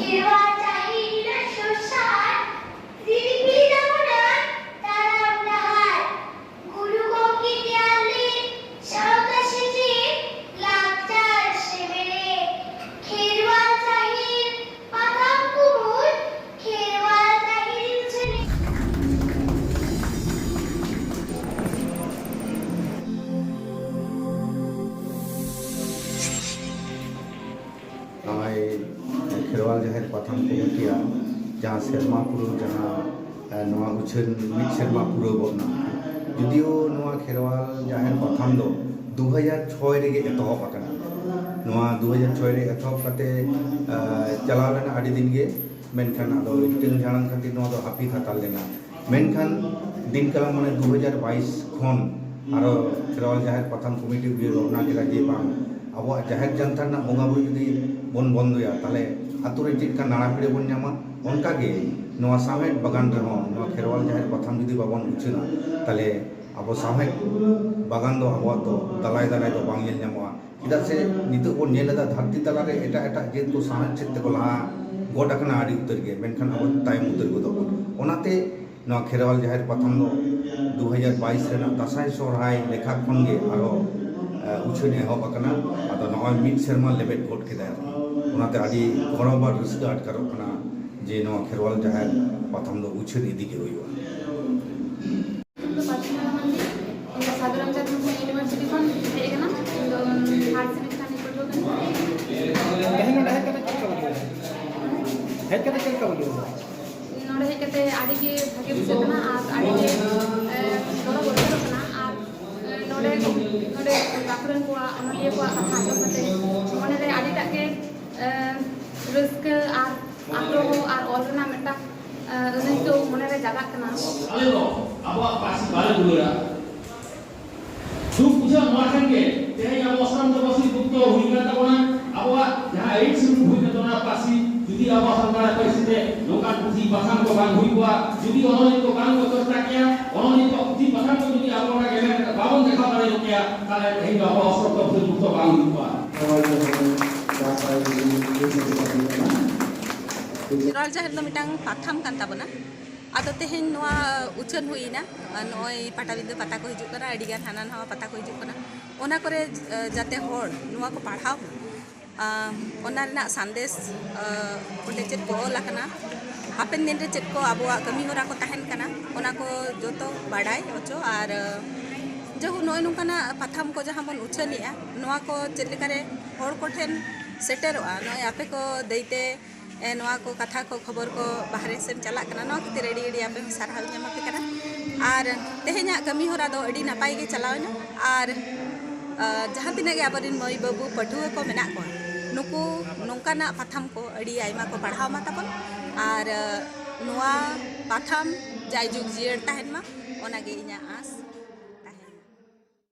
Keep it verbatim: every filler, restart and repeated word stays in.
ᱠᱷᱮᱨᱣᱟᱞ ᱡᱟᱹᱦᱤᱨ ᱥᱚᱥᱟᱱ ᱥᱤᱞᱯᱤ ᱛᱟᱵᱚᱱᱟᱭ ᱛᱟᱲᱟᱢ ᱰᱟᱦᱟᱨ᱾ ᱜᱩᱨᱩ ᱜᱚᱢᱠᱮ ᱛᱮᱭᱟᱨ ᱞᱮᱫ ᱥᱟᱶᱛᱟ ᱥᱮᱪᱮᱫ ᱞᱟᱠᱪᱟᱨ ᱥᱮᱢᱞᱮᱫ᱾ ᱠᱷᱮᱨᱣᱟᱞ ᱡᱟᱹᱦᱤᱨ ᱯᱟᱛᱷᱟᱢ ᱠᱩᱢᱩᱴ, ᱠᱷᱮᱨᱣᱟᱞ ᱡᱟᱹᱦᱤᱨ ᱥᱮᱞᱮᱫ᱾ ᱱᱚᱜᱼᱚᱭ ᱠᱷᱮᱨᱣᱟᱞ ᱡᱟᱦᱮᱨ ᱯᱟᱛᱷᱟᱢ ᱠᱚᱢᱤᱴᱤᱭᱟᱜ ᱡᱟᱦᱟᱸ ᱥᱮᱨᱢᱟ ᱯᱩᱨᱟᱹᱣ, ᱡᱟᱦᱟᱸ, ᱮ, ᱱᱚᱣᱟ ᱩᱪᱷᱟᱹᱱ ᱢᱤᱫ ᱥᱮᱨᱢᱟ ᱯᱩᱨᱟᱹᱣ ᱜᱚᱫ ᱮᱱᱟ᱾ ᱡᱩᱫᱤᱭᱳ ᱱᱚᱣᱟ ᱠᱷᱮᱨᱣᱟᱞ ᱡᱟᱦᱮᱨ ᱯᱟᱛᱷᱟᱢ ᱫᱚ ᱫᱩ ᱦᱟᱡᱟᱨ ᱪᱷᱚᱭ ᱨᱮᱜᱮ ᱮᱛᱚᱦᱚᱵ ᱟᱠᱟᱱᱟ᱾ ᱱᱚᱣᱟ ᱫᱩ ᱦᱟᱡᱟᱨ ᱪᱷᱚᱭ ᱨᱮ ᱮᱛᱚᱦᱚᱵ ᱠᱟᱛᱮ, ᱮ, ᱪᱟᱞᱟᱣ ᱞᱮᱱᱟ ᱟᱹᱰᱤ ᱫᱤᱱ ᱜᱮ, ᱢᱮᱱᱠᱷᱟᱱ ᱟᱫᱚ ᱦᱤᱴᱟᱹᱝ ᱡᱷᱟᱲᱟᱝ ᱠᱷᱟᱹᱛᱤᱨ ᱱᱚᱣᱟ ᱫᱚ ᱦᱟᱹᱯᱤᱫ ᱦᱟᱛᱟᱲ ᱞᱮᱱᱟ᱾ ᱢᱮᱱᱠᱷᱟᱱ ᱫᱤᱱ ᱠᱟᱞᱚᱢ, ᱢᱟᱱᱮ ᱫᱩ ᱦᱟᱡᱟᱨ ᱵᱟᱭᱤᱥ ᱠᱷᱚᱱ ᱟᱨᱚ ᱠᱷᱮᱨᱣᱟᱞ ᱡᱟᱦᱮᱨ ᱯᱟᱛᱷᱟᱢ ᱠᱚᱢᱤᱴᱤ ᱩᱭᱦᱟᱹᱨ ᱵᱷᱟᱵᱽᱱᱟ ᱠᱮᱫᱟ ᱡᱮ ᱵᱟᱝ, ᱟᱵᱚᱣᱟᱜ ᱡᱟᱦᱮᱨ ᱡᱟᱱᱛᱷᱟᱨ ᱨᱮᱱᱟᱜ ᱵᱚᱸᱜᱟ ᱵᱩᱨᱩ ᱡᱩᱫᱤ ᱵᱚᱱ ᱵᱚᱱᱫᱚᱭᱟ, ᱛᱟᱦᱞᱮ ᱟᱛᱳ ᱨᱮ ᱪᱮᱫ ᱞᱮᱠᱟ ᱱᱟᱲᱟ ᱯᱤᱲᱟᱹ ᱵᱚᱱ ᱧᱟᱢᱟ? ᱚᱱᱠᱟ ᱜᱮ ᱱᱚᱣᱟ ᱥᱟᱶᱦᱮᱫ ᱵᱟᱜᱟᱱ ᱨᱮᱦᱚᱸ ᱱᱚᱣᱟ ᱠᱷᱮᱨᱣᱟᱞ ᱡᱟᱦᱮᱨ ᱯᱟᱛᱷᱟᱢ ᱡᱩᱫᱤ ᱵᱟᱵᱚᱱ ᱩᱪᱷᱟᱹᱱᱟ, ᱛᱟᱦᱞᱮ ᱟᱵᱚ ᱥᱟᱶᱦᱮᱫ ᱵᱟᱜᱟᱱ ᱫᱚ ᱟᱵᱚᱣᱟᱜ ᱫᱚ ᱫᱟᱞᱟᱭ ᱫᱟᱞᱟᱭ ᱫᱚ ᱵᱟᱝ ᱧᱮᱞ ᱧᱟᱢᱚᱜᱼᱟ᱾ ᱪᱮᱫᱟᱜ ᱥᱮ ᱱᱤᱛᱚᱜ ᱵᱚᱱ ᱧᱮᱞ ᱮᱫᱟ, ᱫᱷᱟᱹᱨᱛᱤ ᱛᱟᱞᱟᱨᱮ ᱮᱴᱟᱜ ᱮᱴᱟᱜ ᱡᱟᱹᱛ ᱠᱚ ᱥᱟᱶᱦᱮᱫ ᱥᱮᱫ ᱛᱮᱠᱚ ᱞᱟᱦᱟ ᱜᱚᱫ ᱟᱠᱟᱱᱟ ᱟᱹᱰᱤ ᱩᱛᱟᱹᱨ ᱜᱮ, ᱢᱮᱱᱠᱷᱟᱱ ᱟᱵᱚ ᱛᱟᱭᱚᱢ ᱩᱛᱟᱹᱨ ᱜᱚᱫᱚᱜ ᱠᱟᱱᱟ᱾ ᱚᱱᱟᱛᱮ ᱱᱚᱣᱟ ᱠᱷᱮᱨᱣᱟᱞ ᱡᱟᱦᱮᱨ ᱯᱟᱛᱷᱟᱢ ᱫᱚ ᱫᱩ ᱦᱟᱡᱟᱨ ᱵᱟᱭᱤᱥ ᱨᱮᱱᱟᱜ ᱫᱟᱸᱥᱟᱭ ᱥᱚᱦᱨᱟᱭ ᱞᱮᱠᱷᱟ ᱠᱷᱚᱱ ᱜᱮ ᱟᱨᱚ, ᱮ, ᱩᱪᱷᱟᱹᱱ ᱮᱦᱚᱵ ᱟᱠᱟᱱᱟ᱾ ᱟᱫᱚ ᱱᱚᱜᱼᱚᱭ ᱢᱤᱫ ᱥᱮᱨᱢᱟ ᱞᱮᱵᱮᱫ ᱜᱚᱫ ᱠᱮᱫᱟᱭ᱾ ᱚᱱᱟᱛᱮ ᱟᱹᱰᱤ ᱜᱚᱨᱚᱵᱽ ᱟᱨ ᱨᱟᱹᱥᱠᱟᱹ ᱟᱴᱠᱟᱨᱚᱜ ᱠᱟᱱᱟ ᱡᱮ ᱱᱚᱣᱟ ᱠᱷᱮᱨᱣᱟᱞ ᱡᱟᱦᱮᱨ ᱯᱟᱛᱷᱟᱢ ᱫᱚ ᱩᱪᱷᱟᱹᱱ ᱤᱫᱤ ᱜᱮ ᱦᱩᱭᱩᱜᱼᱟ᱾ ᱤᱧ ᱫᱚ ᱯᱟᱨᱛᱷᱤᱢᱟ ᱢᱟᱱᱰᱤ, ᱤᱧ ᱫᱚ ᱥᱟᱫᱷᱩ ᱨᱟᱢᱪᱟᱸᱫᱽ ᱢᱩᱨᱢᱩ ᱤᱭᱩᱱᱤᱵᱷᱟᱨᱥᱤᱴᱤ ᱠᱷᱚᱱ ᱦᱮᱡ ᱟᱠᱟᱱᱟ᱾ ᱤᱧ ᱫᱚ ᱛᱷᱟᱨᱰ ᱥᱮᱢᱤᱥᱴᱟᱨ ᱨᱤᱧ ᱯᱟᱹᱴᱷᱩᱣᱟᱹ ᱠᱟᱱᱟ᱾ ᱛᱮᱦᱮᱧ ᱱᱚᱰᱮ ᱦᱮᱡ ᱠᱟᱛᱮ ᱪᱮᱫ ᱞᱮᱠᱟ ᱵᱩᱡᱷᱟᱹᱣ ᱮᱱᱟ? ᱦᱮᱡ ᱠᱟᱛᱮ ᱪᱮᱫ ᱞᱮᱠᱟ ᱵᱩᱡᱷᱟᱹᱣ ᱮᱱᱟ? ᱱᱚᱰᱮ ᱦᱮᱡ ᱠᱟᱛᱮ ᱟᱹᱰᱤ ᱜᱮ ᱵᱷᱟᱜᱮ ᱵᱩᱡᱷᱟᱹᱜ ᱠᱟᱱᱟ ᱟᱨ ᱟᱹᱰᱤ ᱜᱮ, ᱮ, ᱜᱚᱨᱚᱵᱽ ᱟᱹᱭᱠᱟᱹᱜ ᱠᱟᱱᱟ᱾ ᱟᱨ, ᱮ, ᱱᱚᱰᱮ, ᱱᱚᱰᱮ ᱜᱟᱹᱠᱷᱩᱲᱟᱱ ᱠᱚᱣᱟᱜ, ᱚᱱᱚᱞᱤᱭᱟᱹ ᱠᱚᱣᱟᱜ ᱠᱟᱛᱷᱟ ᱟᱸᱡᱚᱢ ᱠᱟᱛᱮ ᱢᱚᱱᱮ ᱨᱮ ᱟᱹᱰᱤᱴᱟᱜ ᱜᱮ, ᱮ, ᱨᱟᱹᱥᱠᱟᱹ ᱟᱨ ᱟᱜᱽᱨᱚᱦᱚ ᱟᱨ ᱚᱞ ᱨᱮᱱᱟᱜ ᱢᱤᱫᱴᱟᱝ, ᱮ, ᱟᱹᱱᱟᱹᱭᱠᱟᱹᱣ ᱢᱚᱱᱮ ᱨᱮ ᱡᱟᱜᱟᱜ ᱠᱟᱱᱟ᱾ ᱟᱞᱮ ᱫᱚ ᱟᱵᱚᱣᱟᱜ ᱯᱟᱹᱨᱥᱤ ᱵᱟᱞᱮ ᱫᱩᱞᱟᱹᱲᱟ᱾ ᱫᱩᱠ ᱵᱩᱡᱷᱟᱹᱜ ᱱᱚᱣᱟ ᱴᱷᱮᱱ ᱜᱮ, ᱛᱮᱦᱮᱧ ᱟᱵᱚ ᱥᱟᱱᱛᱟᱲ ᱯᱟᱹᱨᱥᱤ ᱜᱩᱯᱛᱚ ᱦᱩᱭ ᱠᱟᱱ ᱛᱟᱵᱚᱱᱟ, ᱟᱵᱚᱣᱟᱜ ᱡᱟᱦᱟᱸ ᱮᱭᱤᱴ ᱥᱤᱰᱩᱞ ᱦᱩᱭ ᱠᱟᱱ ᱛᱟᱵᱚᱱᱟ ᱯᱟᱹᱨᱥᱤ, ᱡᱩᱫᱤ ᱟᱵᱚ ᱥᱟᱱᱛᱟᱲ ᱯᱟᱹᱨᱥᱤ ᱛᱮ ᱱᱚᱝᱠᱟᱱ ᱯᱩᱛᱷᱤ ᱯᱟᱛᱷᱟᱢ ᱠᱚ ᱵᱟᱝ ᱦᱩᱭ ᱠᱚᱜᱼᱟ, ᱡᱩᱫᱤ ᱚᱱᱚᱞᱤᱭᱟᱹ ᱠᱚ ᱵᱟᱝ ᱠᱚ ᱪᱚᱨᱪᱟ ᱠᱮᱭᱟ, ᱚᱱᱚᱞᱤᱭᱟᱹ ᱠᱚ ᱯᱩᱛᱷᱤ ᱯᱟᱛᱷᱟᱢ ᱠᱚ ᱡᱩᱫᱤ ᱟᱵᱚ ᱚᱱᱟ ᱜᱮᱞᱮ ᱨᱮ ᱵᱟᱵᱚᱱ ᱫᱮᱠᱷᱟᱣ ᱫᱟᱲᱮ ᱠᱮᱭᱟ, ᱛᱟᱦᱞᱮ ᱛᱮᱦᱮᱧ ᱫᱚ ᱟᱵᱚ ᱚᱥᱚᱛ ᱯᱟᱹᱨᱥᱤ ᱜᱩᱯᱛᱚ ᱵᱟᱝ ᱦᱩᱭ ᱠᱚᱜᱼᱟ᱾ ᱱᱚᱜᱼᱚᱭ ᱡᱮᱢᱚᱱ ᱫᱟᱸᱥᱟᱭ ᱮᱱᱮᱡ ᱠᱚ ᱪᱟᱞᱟᱜ ᱠᱟᱱᱟ, ᱨᱟᱞ ᱡᱟᱦᱮᱨ ᱫᱚ ᱢᱤᱫᱴᱟᱝ ᱯᱟᱛᱷᱟᱢ ᱠᱟᱱ ᱛᱟᱵᱚᱱᱟ᱾ ᱟᱫᱚ ᱛᱮᱦᱮᱧ ᱱᱚᱣᱟ ᱩᱪᱷᱟᱹᱱ ᱦᱩᱭ ᱮᱱᱟ, ᱱᱚᱜᱼᱚᱭ ᱯᱟᱴᱟᱵᱤᱸᱫᱟᱹ ᱯᱟᱛᱟ ᱠᱚ ᱦᱤᱡᱩᱜ ᱠᱟᱱᱟ, ᱟᱹᱰᱤᱜᱟᱱ ᱦᱟᱱᱟ ᱱᱟᱣᱟ ᱯᱟᱛᱟ ᱠᱚ ᱦᱤᱡᱩᱜ ᱠᱟᱱᱟ, ᱚᱱᱟ ᱠᱚᱨᱮ ᱡᱟᱛᱮ ᱦᱚᱲ ᱱᱚᱣᱟ ᱠᱚ ᱯᱟᱲᱦᱟᱣ ᱢᱟ, ᱚᱱᱟ ᱨᱮᱱᱟᱜ ᱥᱟᱸᱫᱮᱥ, ᱚᱸᱰᱮ ᱪᱮᱫ ᱠᱚ ᱚᱞ ᱟᱠᱟᱱᱟ, ᱦᱟᱯᱮᱱ ᱫᱤᱱ ᱨᱮ ᱪᱮᱫ ᱠᱚ ᱟᱵᱚᱣᱟᱜ ᱠᱟᱹᱢᱤ ᱦᱚᱨᱟ ᱠᱚ ᱛᱟᱦᱮᱱ ᱠᱟᱱᱟ, ᱚᱱᱟ ᱠᱚ ᱡᱚᱛᱚ ᱵᱟᱰᱟᱭ ᱦᱚᱪᱚ᱾ ᱟᱨ ᱡᱟᱦᱳᱠ, ᱱᱚᱜᱼᱚᱭ ᱱᱚᱝᱠᱟᱱᱟᱜ ᱯᱟᱛᱷᱟᱢ ᱠᱚ ᱡᱟᱦᱟᱸ ᱵᱚᱱ ᱩᱪᱷᱟᱹᱱᱮᱜᱼᱟ, ᱱᱚᱣᱟ ᱠᱚ ᱪᱮᱫ ᱞᱮᱠᱟᱨᱮ ᱦᱚᱲ ᱠᱚᱴᱷᱮᱱ ᱥᱮᱴᱮᱨᱚᱜᱼᱟ, ᱱᱚᱜᱼᱚᱭ ᱟᱯᱮ ᱠᱚ ᱫᱟᱹᱭᱛᱮ ᱮ, ᱱᱚᱣᱟ ᱠᱚ ᱠᱟᱛᱷᱟ ᱠᱚ, ᱠᱷᱚᱵᱚᱨ ᱠᱚ ᱵᱟᱦᱨᱮ ᱥᱮᱱ ᱪᱟᱞᱟᱜ ᱠᱟᱱᱟ, ᱱᱚᱣᱟ ᱠᱷᱟᱹᱛᱤᱨ ᱟᱹᱰᱤ ᱟᱹᱰᱤ ᱟᱯᱮ ᱦᱚᱸ ᱥᱟᱨᱦᱟᱣ ᱤᱧ ᱮᱢᱟ ᱯᱮ ᱠᱟᱱᱟ᱾ ᱟᱨ ᱛᱮᱦᱮᱧᱟᱜ ᱠᱟᱹᱢᱤ ᱦᱚᱨᱟ ᱫᱚ ᱟᱹᱰᱤ ᱱᱟᱯᱟᱭ ᱜᱮ ᱪᱟᱞᱟᱣ ᱮᱱᱟ᱾ ᱟᱨ ᱟ, ᱡᱟᱦᱟᱸ ᱛᱤᱱᱟᱹᱜ ᱜᱮ ᱟᱵᱚᱨᱮᱱ ᱢᱟᱹᱭ ᱵᱟᱹᱵᱩ ᱯᱟᱹᱴᱷᱩᱣᱟᱹ ᱠᱚ ᱢᱮᱱᱟᱜ ᱠᱚᱣᱟ, ᱱᱩᱠᱩ ᱱᱚᱝᱠᱟᱱᱟᱜ ᱯᱟᱛᱷᱟᱢ ᱠᱚ ᱟᱹᱰᱤ ᱟᱭᱢᱟ ᱠᱚ ᱯᱟᱲᱦᱟᱣ ᱢᱟ ᱛᱟᱵᱚᱱ᱾ ᱟᱨ ᱟ, ᱱᱚᱣᱟ ᱯᱟᱛᱷᱟᱢ ᱡᱟᱭᱡᱩᱜᱽ ᱡᱤᱭᱟᱹᱲ ᱛᱟᱦᱮᱱ ᱢᱟ, ᱚᱱᱟᱜᱮ ᱤᱧᱟᱹᱜ ᱟᱸᱥ᱾